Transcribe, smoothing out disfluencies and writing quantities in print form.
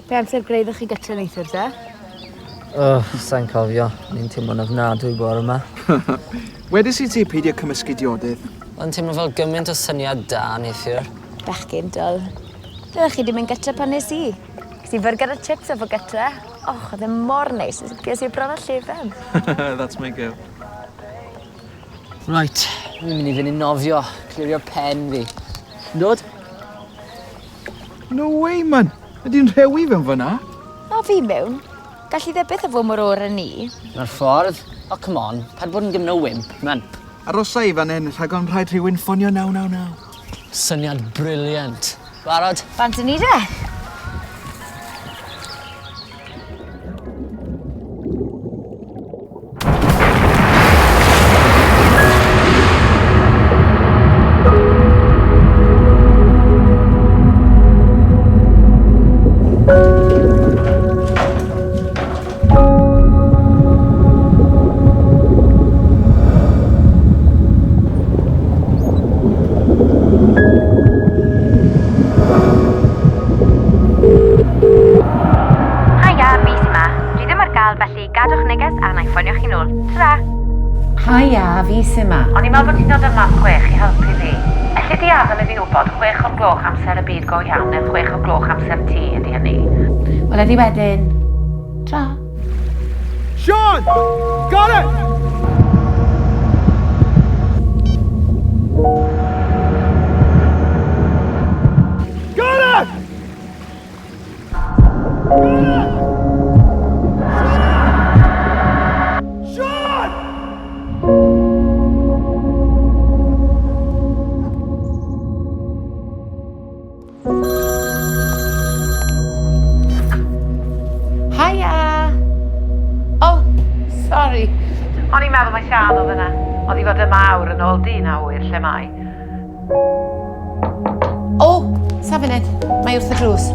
Be amser gwreiddwch chi gytre neithiwr te? Oh, sa'n cofio. O'n i'n teimlo'n ofnadwy bore yma. Wedes i ti peidio cymysgu diodydd. O'n teimlo fel gymaint o syniad da neithiwr. Bechgyn dwl. Byddech chi 'di mynd gytre pan nes i. Ges i fyrgyr a chips efo gytre. Och, oedd e mor neis. Ges i bron â llefen. That's my girl. Right, fi'n mynd i fynd i nofio, clirio pen fi. Ti'n dod? No way, man! Ydy'n rhewi fewn fyna? A fi mewn. Gallu dde byth a fod mor oer â ni. Na'r ffordd. Oh, come on. Paid bod yn gymryd o wimp, man. Arosa i fan hyn, rhag ofn rhaid rhywun ffonio 999. Syniad brilliant. Barod? Bant â ni de. Haia, fi sy 'ma. Dwi ddim ar gael felly gadwch neges a wna i ffonio chi nôl. Tara! Haia, fi sy 'ma. O'n i'n meddwl bod ti'n dod yma am chwech i helpu fi. Elli di adael i fi wybod chwech o'r gloch amser y byd go iawn neu chwech o'r gloch amser ti ydi hynny? Wela di wedyn. Tra. Sean! Got it! Got it! Sean! Haia! Oh, sorry. O'n i'n meddwl mai Siân oedd yna. Oedd i fod yma awr yn ôl dyn a ŵyr lle mae. O, sa funud. Mae wrth y drws.